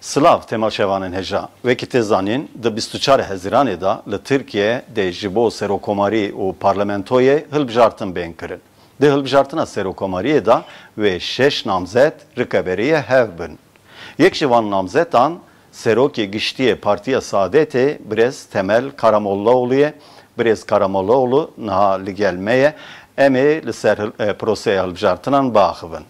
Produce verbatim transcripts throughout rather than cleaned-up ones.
Silav temaşevanên hêja. Wekî tê zanîn, di bîst û çar Hezîranê de li Tirkiye de ji bo serokomarî û parlamentoyê hilbijartin bên kirin. Di hilbijartina serokomariyê de wê şeş namzet rikeberiyê hev bin. Yek ji van namzetan serokê giştî yê Partiya Saadetê birêz Temel Karamollaoğlu ye. Birêz Karamollaoğlu niha li gel me ye. Em ê li ser hil-, e, proseya hilbijartinan biaxivin.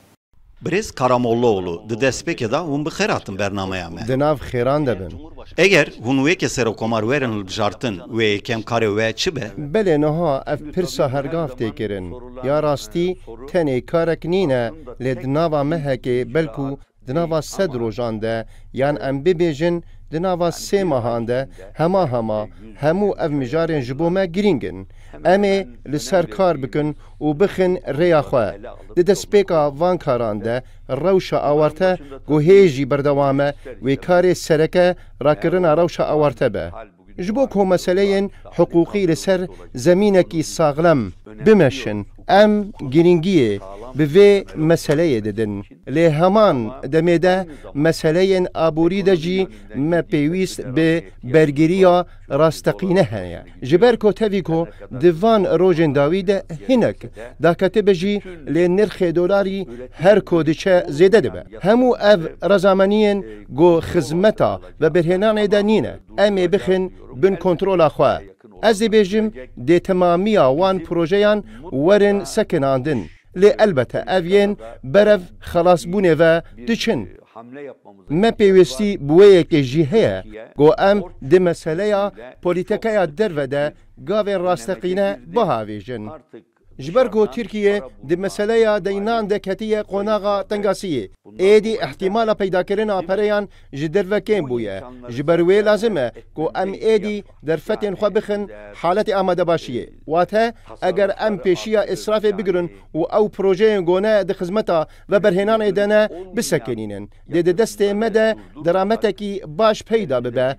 Birêz Karamollaoğlu, di destpêkê de hûn bi xêr hatin bernameya me. Di nav xêran de bin. Eger hûn weke serokomar werin hilbijartin, wê yekem karê we çi be? Belê, niha ev pirsa hergav tê kirin. Ya rastî, tenê karek nîne, lê di nava mehekê, belkû di nava sed rojan de, yan em bibêjin, di nava sê mehan de, hema hema hemû ev mijarên ji bo me girîng in. Em ê li ser kar bikin û bixin rêya xwe. Di destpêka van karan de rewşa awarte ku hê jî berdewam e, wê karê sereke rakirina rewşa awarte be. Ji bo ku meseleyên hiqûqî li ser zemînekî saxlem bimeşin, em girîngiyê bi vê meseleyê didin. Lê heman demê de meseleyên aborî de jî me pêwîst bi bergiriya rasteqîne heye. Ji ber ku tevî ku di van rojên dawî de hinek daketibe jî, lê nirxê dolarî her ku diçe zêde dibe. Hemû ev rezameniyên ku xizmeta veberhênanê de nîne, em ê bixin bin kontrola xwe. Ez dibêjim, dê temamiya wan projeyan werin sekinandin. Lê elbete ev yên berev xelasbûnê ve diçin. Me pêwîstî bi wê yekê jî heye ku em di meseleya polîtîkaya derve de gavên rasteqîne bihavêjin. Ji ber ku Tirkiye di meseleya deynan de ketiye qonaxa tengasiyê, êdî ihtimala peydakirina pereyan ji derve kêm bûye. Ji ber wê lazim e ku em êdî derfetên xwe bixin haletê amadebaşiyê. Wate, eger em pêşiya israfê bigirin û ew projeyên gone di xizmeta veberhênanê de ne, bisekinînin, dê di destê me de derametekî baş peyda bibe.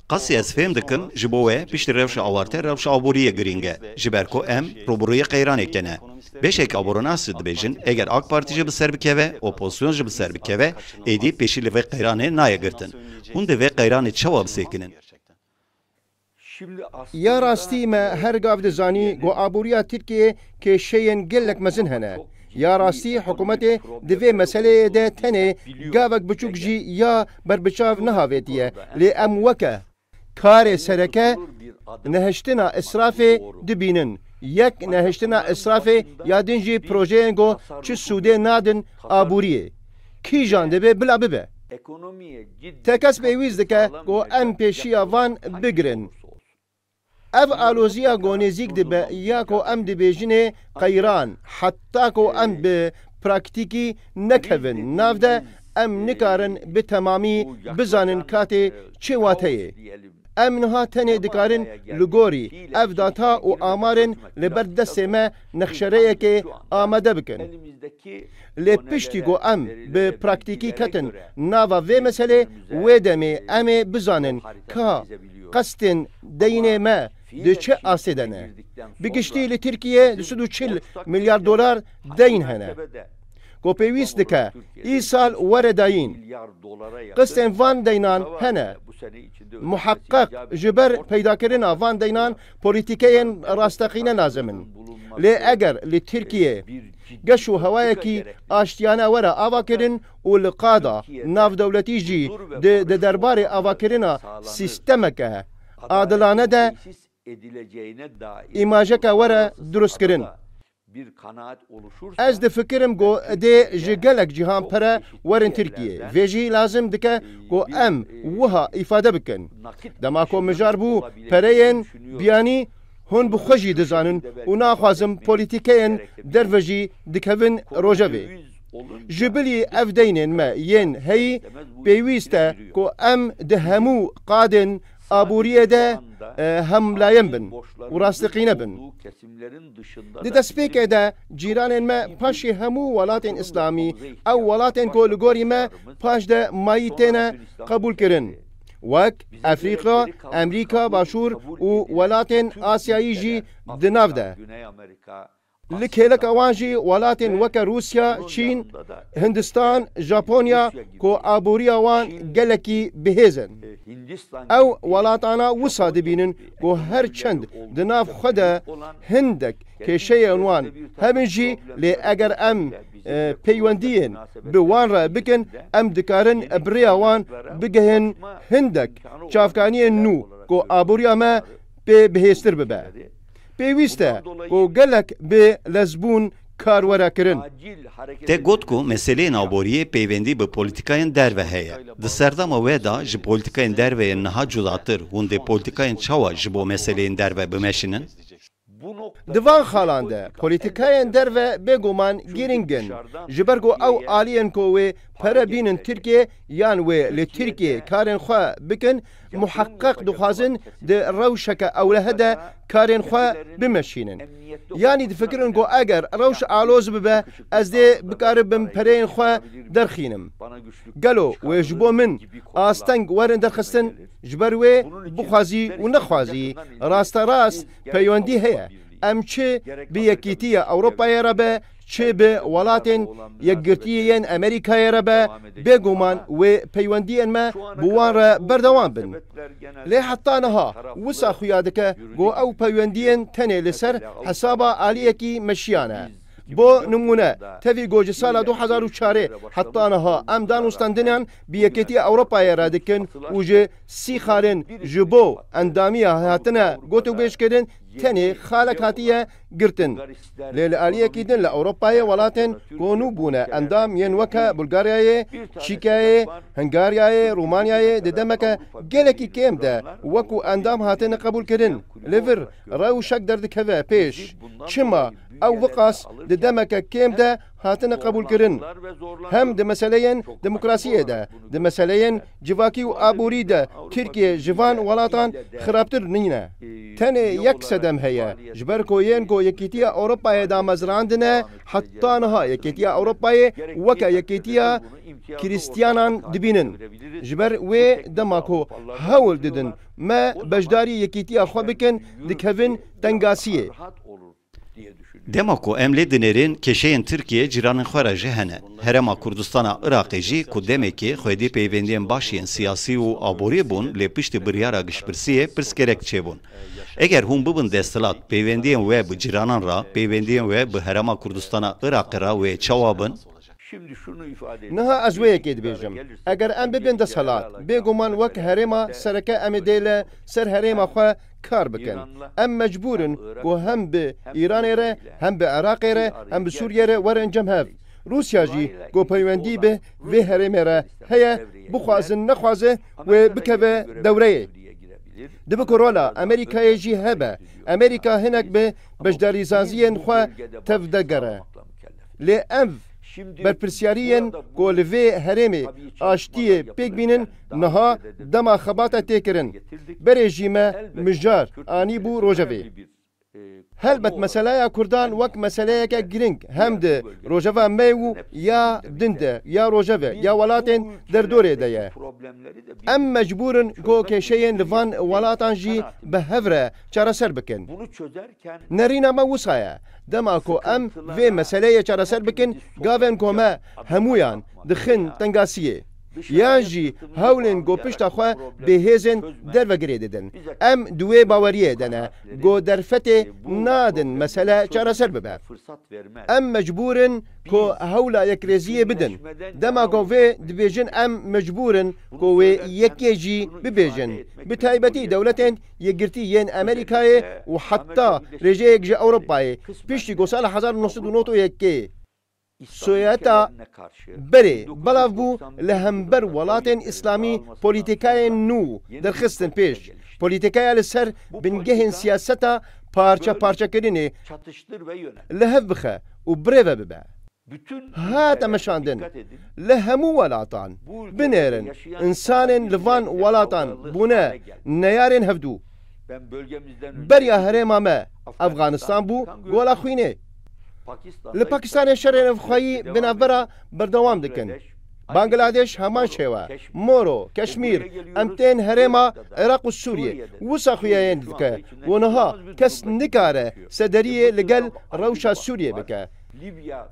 Qasî ez fêm dikim, ji bo we piştî rewşa awarte rewşa aboriyê girîng e, ji ber ku em rûbirûyê qeyranê kene. Beşek aborînasî dibêjin, eger AK Partî jî bi ser bikeve, opozîsyon jî bi ser bikeve, êdî pêşî li vê qeyranê nayê girtin. Hûn dê vê qeyranê çawa bisekinin? Ya rastî me her gav dizanî ku aboriya Tirkiyê kêşeyên gelek mezin hene. Ya rastî hikûmetê di vê meseleyê de tenê gavek biçûk jî ya berbiçav nehavêtiye. Lê em weke karê sereke nehiştina israfê dibînin. Yek nehiştina israfê ya din jî projeyên ku çi sûdê nadin aboriyê. Kîjan dibe bila bibe. Tekez pêwîst dike ku em pêşiya van bigirin. Ev aloziya ku nêzîk dibe ya ku em dibêjinê qeyran, heta ku em bi praktîkî nekevin nav de, em nikarin bi temamî bizanin katê çi wateyê. Em niha tenê dikarin li gorî ev data û amarên li ber destê me nexşereyekê amade bikin. Lê piştî ku em bi praktîkî ketin nava vê meselê, wê demê em ê bizanin ka qestên deynê me di çi astê de ne. Bi giştî li Tirkiye du sed û çil milyar dolar deyn hene. Ku pêwîst dike îsal were dayîn. Qistên van deynan hene. Muheqeq ji ber peydakirina van deynan polîtîkeyên rasteqîne lazim in. Lê eger li Tirkiye geş û hewayekî aştiyane were avakirin û li qada navdewletî jî di, di derbarê avakirina sîstemeke adilane de îmajeke were durustkirin. Ez difikirim ku dê ji gelek cîhan pere werin Tirkiyê. Vê jî lazim dike ku em wiha îfade bikin. Dema ku mijar bû, pereyên biyanî hûn bi xwe jî dizanin û naxwazim polîtîkeyên derve jî dikevin rojevê. Ji bilî ev deynên me yên heyî pêwîst e ku em di hemû qadên aboriyê de, e, hemlayen bin û rasteqîne bin. Di destpêkê de cîranên me paşê hemû welatên îslamî, ew welatên ku li gorî me paş de mayî têne qebûlkirin, wek Efrîka, Emerîka Başûr û welatên Asyayî jî di nav de. Li kêleka wan jî welatên weke Rûsya, Çîn, Hindistan, Japonya ku aboriya wan gelekî bihêz in. Ew welatana wisa dibînin ku her çend di nav xwe de hindek kêşeyên wan hebin jî, lê eger em, e, peywendiyên bi wan re bikin, em dikarin bi rêya wan bigihin hindek çavkaniyên nû ku aboriya me pê bihêztir bibe. Pêwîst e ku gelek bi lezbûn kar were kirin. Te got ku meseleyên aboriyê peywendî bi polîtîkayên derve heye. Di serdema we de ji polîtîkayên derve yên niha cudatir, hûn dê polîtîkayên çawa ji bo meseleyên derve bimeşînin? Di van xalan de polîtîkayên derve bêguman girîng in, ji ber ku ew aliyên ku wê pere bînin Tirkiyê yan wê li Tirkiyê karên xwe bikin, muheqeq dixwazin di rewşeke ewlehe de karên xwe bimeşînin. Yanî difikirin ku eger rewş aloz bibe, ez dê bikaribim pereyên xwe derxînim. Gelo wê ji bo min asteng werin derxistin, ji ber wê bixwazî û nexwazî, rasterast peywendî heye. Em çi bi Yekîtiya Ewropayê re be, çi bi welatên yekgirtî yên Amerîkayê re be, bêguman wê peywendiyên me bi wan re berdewam bin. Lê heta niha wisa xuya dike ku ew peywendiyên tenê li ser hesaba aliyekî meşiyane. Bo nimûne, tevî ku ji sala du hezar û çarê heta niha em danûstandinan bi Yekîtiya Ewropayê re dikin û ji sî xalên ji bo endamiya hatine gotûbêjkirin, tenê xalek hatiye girtin. Lê li aliyekî din li Ewropayê welatên ku nû bûne endam yên weke Bulgaryayê, Çîkayê, Hungaryayê, Rûmanyayê di demeke gelekî kêm de wekû endam hatine qebûlkirin. Li vir rewşek derdikeve pêş. Çima ew viqas di demeke kêm de hatine qebûlkirin? Hem di meseleyên demokrasiyê de, di meseleyên civakî û aborî de Tirkiye ji van welatan xirabtir nîne. Tenê yek sedem heye, ji ber ku yên ku Yekîtiya Ewropayê damezrandine, heta niha Yekîtiya Ewropayê weke Yekîtiya Krîstiyanan dibînin. Ji ber wê dema ku hewl didin me beşdarî yekîtiya xwe bikin, dikevin tengasiyê. Dema ku em lê dinêrin, kêşeyên Tirkiye cîranên xwe re jî hene. Herêma Kurdistana Iraqê jî ku demekê xwedî peywendiyên baş yên siyasî û aborî bûn, lê piştî biryara giştpirsiyê pirsgirêk çêbûn. Eger hûn bibin desthilat, peywendiyên we bi cîranan re, peywendiyên we bi Herêma Kurdistana Iraqê re wê çawa bin? Niha ez wê yekê dibêjim. Eger em bibin desthilat, bêguman wek herêma sereke em ê dê li ser herêma xwe kar bikin. Em mecbûr in ku hem bi Îranê re, hem bi Iraqê re, hem bi Sûriyê re werin cem hev. Rûsya jî ku peywendî bi vê herêmê re heye, bixwazin nexwaze wê bikeve dewreyê. Dibe ku rola Amerîkayê jî hebe, Amerîka hinek bi beşdarîsaziyên xwe tevde gere. Lê ev berpirsiyariyên ku li vê herêmê aştiyê pêk bînin, niha dema xebata tê kirin. Berê jî me mijar anîbû rojevê. Helbet meseleya Kurdan wek meseleyeke girîng hem di rojeva me û ya din de, ya rojeve, ya welatên derdorê de ye. Em mecbûr in ku kêşeyên li van welatan jî bi hev re çareser bikin. Nerîna me wisa ye. Dema ku em vê meseleyê çareser bikin, gavên ku me hemûyan dixin tengasiyê. Yan jî hewlên ku pişta xwe bêhêzên derve girê didin. Em di wê baweriyê de ne ku derfetê nadin mesele çareser bibe. Em mecbûr in ku hewla yekrêziyê bidin. Dema ku vê dibêjin, em mecbûr in ku wê yekê jî bibêjin. Bi taybetî dewletên yekgirtî yên Amerîkayê û heta rêjeyek ji Ewropayê piştî ku sala hezar û neh sed û nod û yekê Sovyeta berê belav bû, li hember welatên îslamî polîtîkayên nû derxistin pêş. Polîtîkaya li ser bingehên siyaseta parçe parçekirinê li hev bixe û birêve bibe. Hate meşandin, li hemû welatan binêrin, însanên li van welatan bûne neyarên hevdû. Beriya herêma me Efxanistan bû, gola xwînê. Li Pakistanê şerê navxweyî bi navbera berdewam dikin. Bangladeş heman şêwe. Moro, Keşmîr, em tên herêma Iraq û Sûriyê. Wisa xuyayên dike. Û niha kes nikare sederiyê li gel rewşa Sûriyê bike.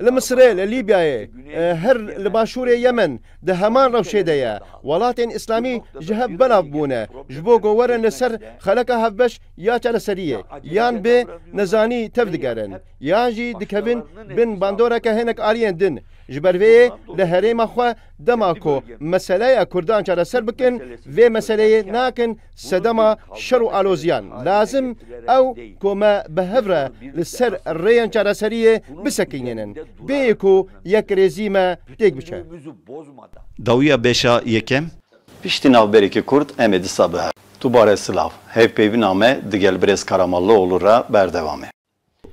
Li Misirê, li Lîbyayê, e, her li başûrê Yemen di heman rewşê de ye. Welatên Îslamî ji hev belav bûne. Ji bo ku werin li ser xeleka hevbeş ya çareseriyê, yan bi nezanî tevdigerin, yan jî dikevin bin bandoreke hinek aliyên din. Ji ber vê yê li herêma xwe dema ku meseleya Kurdan çareser bikin, vê meseleyê nakin sedema şer û aloziyan. Lazim ew ku me bi hev re li ser rêyên çareseriyê bisekînînin. Bêyî ku yekrêzî me têk biçe. Dawiya beşa yekem. Piştî navberekî kurt em ê disa bi hev. Tu bare silav. Hevpeyvîna me digel birêz Karamollaoğlu re berdewam e.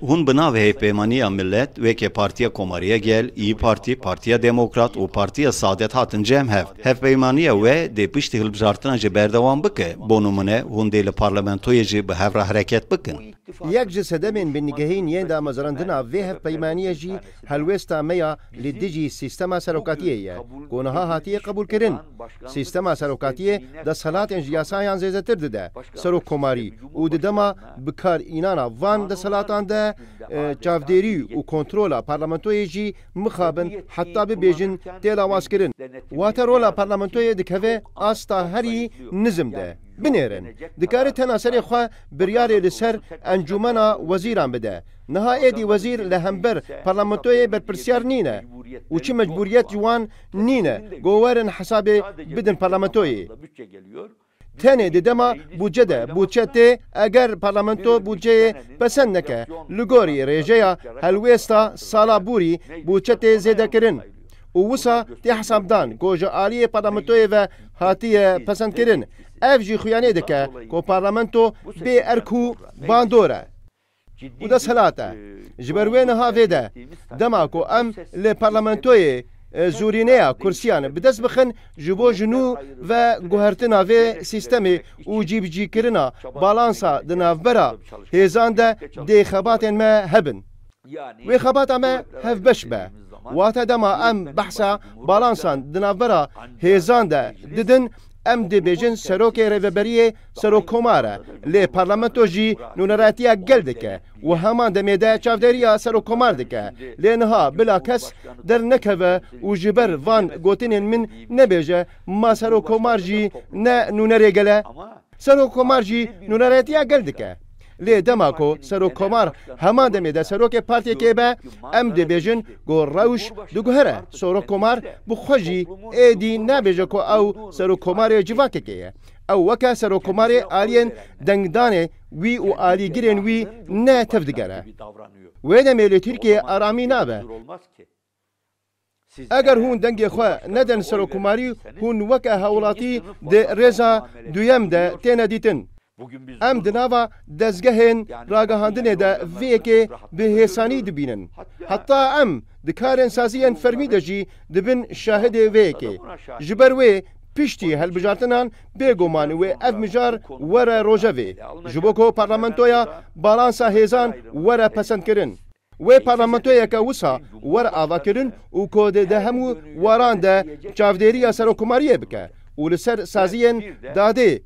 Hûn bi navê Hevpeymaniya Millet, weke Partiya Komarî ya Gel, İYİ Parti, Partiya Demokrat û Partiya Saadet hatin cem hev. Hevpeymaniya we dê piştî hilbijartinan jî berdewam bike. Bo nimûne, hûn dê li parlamentoyê jî bi hev re hereket bikin. Yek ji sedemên binigehîn yên damezrandina vê hevpeymaniyê jî helwêsta me ya li dijî sîstema serokatiyê ye, ku niha hatiye qebûlkirin. Sîstema serokatiyê desthilatên ji yasayan zêdetir dide serokkomarî û di dema bikar înana van desthilatan de, e, çavdêrî û kontrola parlamentoyê jî mixabin heta bibêjin tê lawazkirin. Wate rola parlamentoyê dikeve asta herî nizim de. Binêrin, dikare tena serê xwe biryarê li ser encûmena wezîran bide. Niha êdî wezîr li hember parlamentoyê berpirsiyar nîne û çi mecbûriyet ji wan nîne ku werin hesabê bidin parlamentoyê. Tenê di dema bûdce de bûdce tê, eger parlamento bûdceyê pesend neke, li gorî rêjeya helwêsta sala bûrî bûdce tê zêdekirin û wisa tê hesabdan ku ji aliyê parlamentoyê ve hatiye pesendkirin. Ev jî xuyanê dike ku parlamento bê erk û bandor e û desthilat e. Ji ber wê niha vê de, dema ku em li parlamentoyê, e, zûrîneya kursiyan bi dest bixin, ji bo ji nû ve guhertina vê sîstemê û cîbicîkirina balansa di navbera hêzan de dê xebatên me hebin. Wê xebata me hevbeş be. Wate dema em behsa balansan di navbera hêzan de didin, em dê bêjin serokê rêveberiyê serokkomar e, lê parlamento jî nûneratiya gel dike û heman demê de çavdêriya serokkomar dike. Lê niha bila kes dernekeve û ji ber van gotinên min nebêje, ma serokkomar jî ne nûnerê gel e? Serokkomar jî nûneratiya gel dike. Lê dema ku serokkomar heman demê de serokê partiyekê be, em dê bêjin ku rewş diguhere. Serokkomar bi xwe jî êdî nabêje ku ew serokkomarê civakekê ye. Ew weke serokkomarê aliyên dengdanê wî û alîgirên wî ne tevdigere. Wê demê li Tirkiyeyê aramî nabe. Eger hûn dengê xwe nedin serokkomarî, hûn weke hewlatî di rêza duyem de têne dîtin. Em di nava dezgehên ragihandinê de vê yekê bi hêsanî dibînin. Heta em di karên saziyên fermî de jî dibin şahidê vê yekê. Ji ber wê piştî hilbijartinan bêguman wê ev mijar were rojevê, ji bo ku parlamentoya balansa hêzan were pesendkirin. Wê parlamentoyeke wisa were avakirin û ku di, di hemû waran de çavdêriya serokkomariyê bike û li ser saziyên dadê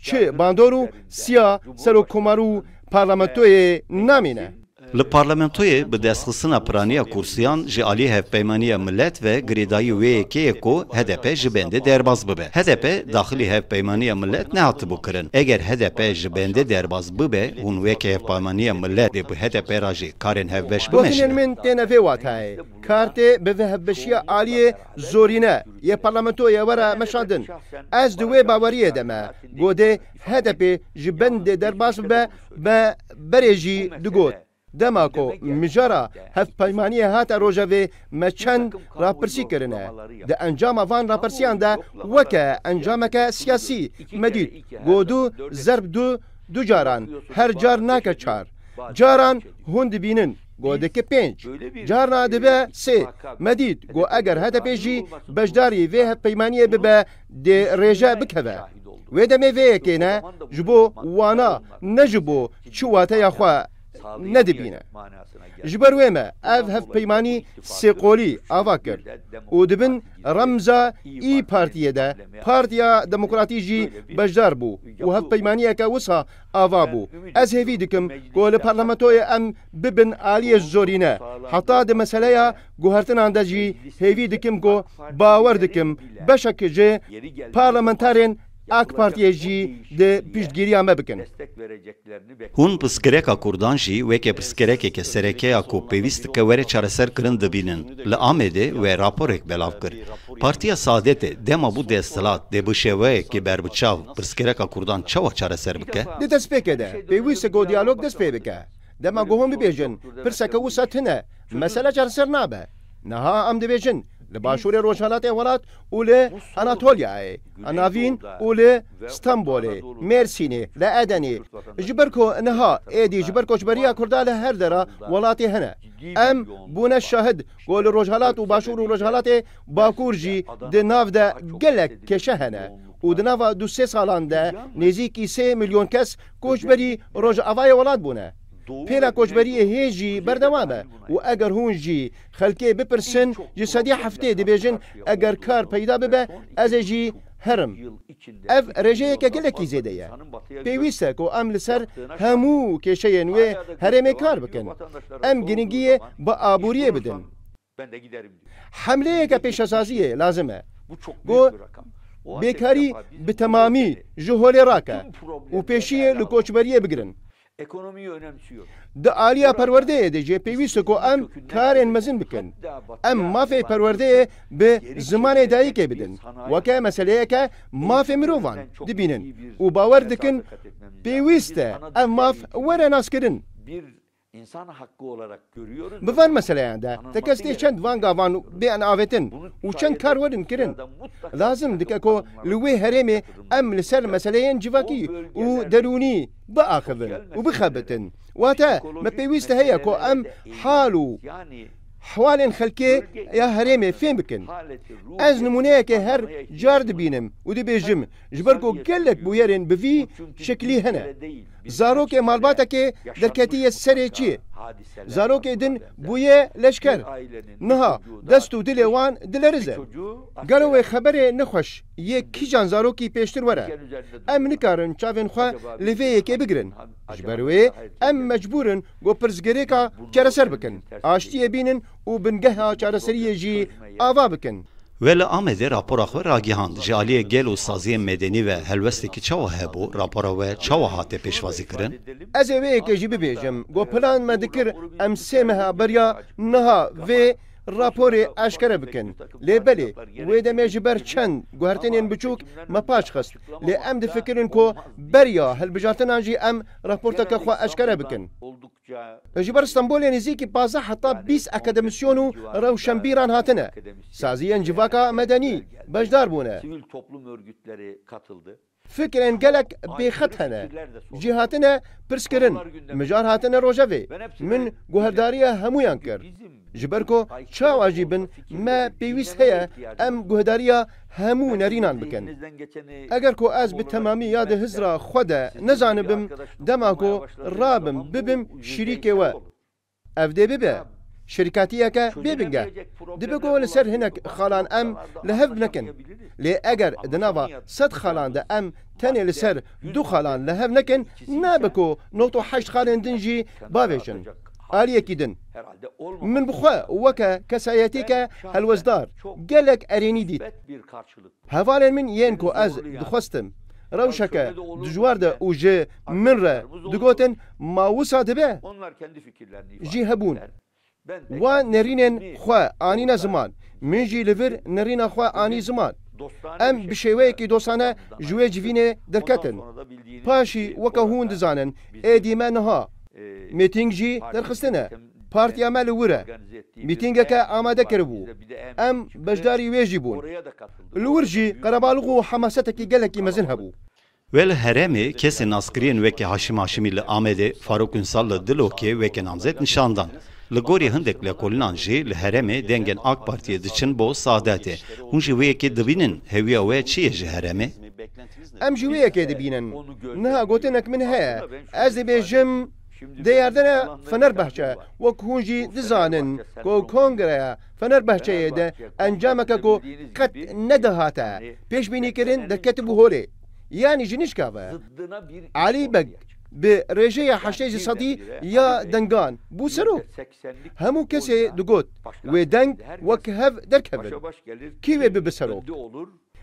çi bandor û siya serokkomar û parlamentoyê namîne. Li parlamentoyê bi destxistina piraniya kursiyan ji alî Hevpeymaniya Millet ve girêdayî wê yekê ye ku H D P ji bendê derbas bibe. H D P daxilî Hevpeymaniya Millet nehatibû kirin. Eger H D P ji bendê derbas bibe, hûn weke Hevpeymaniya Millet dê bi H D P re jî karên hevbeş bimeşînin. Gotinên min têne vê watayê. Kar tê bi vê hevbeşiya aliyê zorîne yê parlamentoyê were meşandin. Ez di wê baweriyê de me. Godê H D P ji bendê derbas bibe, me berê jî digot. Dema ku mijara hevpeymaniyê hate rojevê, me çend rapirsî kirine. Di encama van rapirsiyan de weke encameke siyasî me dît ku du zerb du, du caran, her car nake çar. Caran hûn dibînin ku dike pênc. Carna dibe sê. Me dît ku eger H D P jî beşdarî vê hevpeymaniyê bibe, dê rêje bikeve. Wê demê vê yekê ne ji bo wana, ne ji bo çi wateya xwe nedibîne. Ji ber wê me ev hevpeymanî sêqolî ava kir û di bin remza Î Partiyê de Partiya Demokratî jî beşdar bû û hevpeymaniyeke wisa ava bû. Ez hêvî dikim ku li parlamentoyê em bibin aliyê zorîne. Heta di meseleya guhertinan de jî hêvî dikim ku bawer dikim beşek ji parlamenterên AK Partiyê jî di piştgiriya me bikin. Hûn pirsgirêka kurdan jî weke pirsgirêkeke sereke ya ku pêwîst dike were çareserkirin dibînin. Li Amedê we raporek belav kir. Partiya Saadetê dema bû desthilat dê bi şêweyekî berbiçav pirsgirêka kurdan çawa çareser bike? Di destpêkê de pêwîst e ku diyalog dest pê bike. Dema ku hûn bibêjin pirseke wisa tune, mesele çareser nabe. Niha em dibêjin li başûrê rojhelatê welat û li Anatolyayê, Navîn û li Stenbolê, Mêrsînê, li Edenê. Ji ber ku niha êdî ji ber koçberiya Kurda li her dera welatê hene. Em bûne şahid ku li rojhelat û başûr û rojhelatê bakur jî di nav de gelek kêşe hene û di nava du sê salan de nêzîkî sê milyon kes koçberî rojavayê welat bûne. Pêla koçberiyê hê jî berdewam e û eger hûn jî xelkê bipirsin, ji sedî heftê dibêjin, eger kar peyda bibe, ez ê jî herim. Ev rêjeyeke gelekî zêde ye. Pêwîst e ku em li ser hemû kêşeyên wê herêmê kar bikin. Em girîngiyê bi aboriyê bidin. Hemleyeke pêşesaziyê lazim e. Ku bêkarî bi temamî ji holê rake û pêşiyê li koçberiyê bigirin. Di aliya perwerdeyê de jî pêwîst e ku em karên mezin bikin. Em mafê perwerdeyê bi zimanê dayikê bidin. Weke meseleyeke mafê mirovan dibînin û bawer dikin pêwîst e ev maf were naskirin. Bi van meseleyan de tekez tê çend van gavan bêan avêtin û çend kar werin kirin. Lazim dike ku li wê herêmê em li ser meseleyên civakî û derûnî biaxivin û bixebitin. Wate me pêwîst heye ku em hal û hewalên xelkê ya herêmê fêm bikin. Ez nimûneyekê her car dibînim û dibêjim, ji ber ku gelek bûyerên bi vî şeklî hene. Zarokê malbatekê derketiye serê çiyê. Zarokê din bûye leşker. Niha dest û dilê wan dilerize. Gelo wê xeberê nexweş yê kîjan zarokî pêştir were? Em nikarin çavên xwe li vê yekê bigirin. Ji ber wê em mecbûr in ku pirsgirêka çareser bikin, aştiyê bînin û bingeha çareseriyê jî ava bikin. We li Amedê rapora xwe ragihand. Ji aliyê gel û saziyên medenî ve helwestekî çawa hebû? Rapora we çawa hate pêşwazîkirin? Ez ê wê yekê jî bibêjim ku plan me dikir em sê meha beriya niha vê raporê eşkere bikin. Lê belê, wê demê ji ber çend guhertinên biçûk me paş xist. Lê em difikirin ku beriya hilbijartinan jî em raporteke xwe eşkere bikin. Ji ber Stenbolê nêzîkî pazdeh heta bîst akademîsyon û rewşenbîran hatine. Saziyên civaka medenî beşdar bûne. Fikrên gelek bêxet hene. Cî hatine pirskirin, mijar hatine rojevê. Min guherdariya hemûyan kir. Ji ber ku çawa jî bin, me pêwîst heye em guhdariya hemû nerînan bikin. Eger ku ez bi temamî ya di hizra xwe de nezanibim, dema ku rabim bibim şirîkê we. Ev dê bibe şirkatiyeke bê bingeh. Dibe ku li ser hinek xalan em li hev nekin. Lê eger di nava sed xalan de em tenê li ser du xalan li hev nekin, nabe ku nod û heşt xalên din jî bavêjin aliyekî din. Min bi xwe weke kesayetîke helwestdar gelek erênî dît. Hevalên min yên ku ez dixwestim rewşeke dijwar de û ji min re digotin, ma wisa dibe? Jî hebûn. Wan nerînên xwe anîne ziman. Min jî li vir nerîna xwe anî ziman. Em bi şêweyekî dostane ji wê civînê derketin. Paşî weke hûn dizanin, êdî me niha mîtîng jî derxistine. Partiya me li wir e. Mîtîngeke amade kiribû. Em beşdarî wê jî bûn. Li wir jî qerebalix û hemasetekî gelekî mezin hebû. We li herêmê kesên naskiriyên weke Haşim Haşimî li Amedê, Farûk Ünsal li Dilokê weke namzet nîşan dan. Li gorî hindek lêkolînan jî li herêmê dengên AK Partiyê diçin bo Saadetê. Hûn jî wê yekê dibînin, hêwiya we çi ye ji herêmê? Em jî wê yekê dibînin. Niha gotinek min heye. Ez dibêjim, Diyardene Fenerbahçe, wek hûn jî dizanin ku kongreya Fenerbahçeyê de encameke ku qet nedihate pêşbînîkirin derketibû holê. Yanî ji nişka ve Elî Beg bi rêjeya heştê ji sedî ya dengan bû serok. Hemû kesê digot, wê deng wek hev derkevin. Kî wê bibe serok?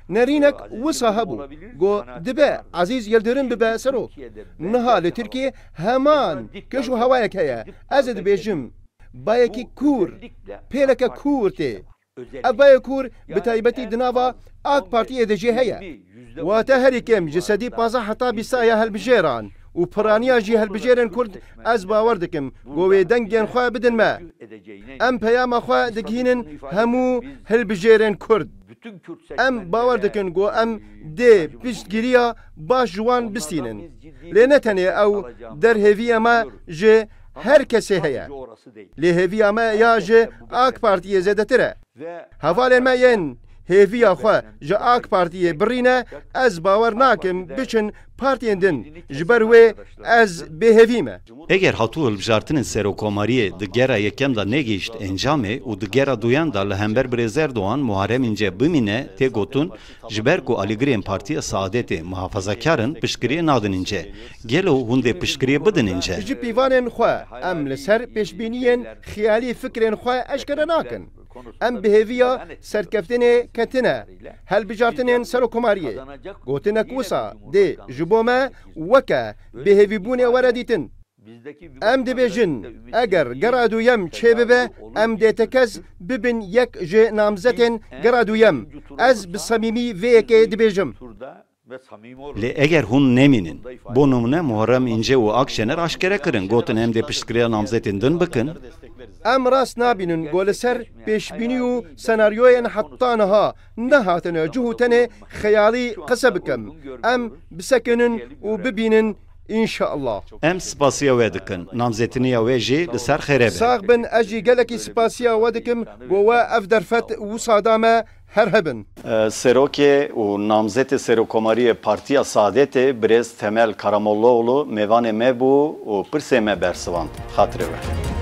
Nerînek wisa hebû, got dibe Ezîz Yildirim bibe serok. Niha li Tirkiyê heman keş û hewayek heye. Ez ê dibêjim, bayekî kûr, pêleke kûr tê. Ev bayê kûr bi taybetî di nava AK Partiyê de jî heye. Wate herî kêm ji sedî pazdeh heta bîsta ya hilbijêran û piraniya jî hilbijêrên Kurd, ez bawer dikim ku wê dengên xwe bidin me. Em peyama xwe digihînin hemû hilbijêrên Kurd. Em bawer dikin ku em dê piştgiriya baş ji wan bistînin. Lê ne tenê ew derhêviya me ji her kesê heye. Lê hêviya me ya ji AK Partiyê zêdetir e. Hevalên me yên hêviya xwe ji AK Partiyê birîne, ez bawer nakim biçin partiyên din. Ji ber wê ez bêhêvî me. Eger hatû hilbijartinên serokkomariyê di gera yekem de negihişt encamê û di gera duyan de li hember Birêz Erdogan, Muharrem Înce bimîne, tê gotin, ji ber ku alîgirên Partiya Saadetê muhafazakar in, piştgiriyê nadin Înce. Gelo hûn dê piştgiriyê bidin Înce? Ji pîvanên xwe em li ser pêşbîniyên xiyalî fikrên xwe eşkere nakin. Em bi hêviya serkeftinê ketine hilbijartinên serokkomariyê. Gotinek wisa dê ji bo me weke bêhêvîbûnê were dîtin. Em dibêjin, eger gera duyem çêbibe, em dê tekez bibin yek ji namzetên gera duyem. Ez bi samîmî vê yekê dibêjim. Lê eger hûn nemînin, bo nimûne Muharrem Înce û Akşener aşkere kirin, gotin em dê piştgiriya namzetên din bikin. Em rast nabînin ku li ser pêşbînî û senaryoyên heta niha nehatine cih û tenê xeyalî qise bikim. Em bisekinin û bibînin, înşeallah. Em spasiya we dikin. Namzetiniya we jî li ser xêre be. Sax bin, ez jî gelekî spasiya we dikim ku we ev derfet wisa da me. Her hebin. Serokê û namzetê serokkomariyê Partiya Saadetê birêz Temel Karamollaoğlu mêvanê me bû û pirsê me bersivand. Xatirê we.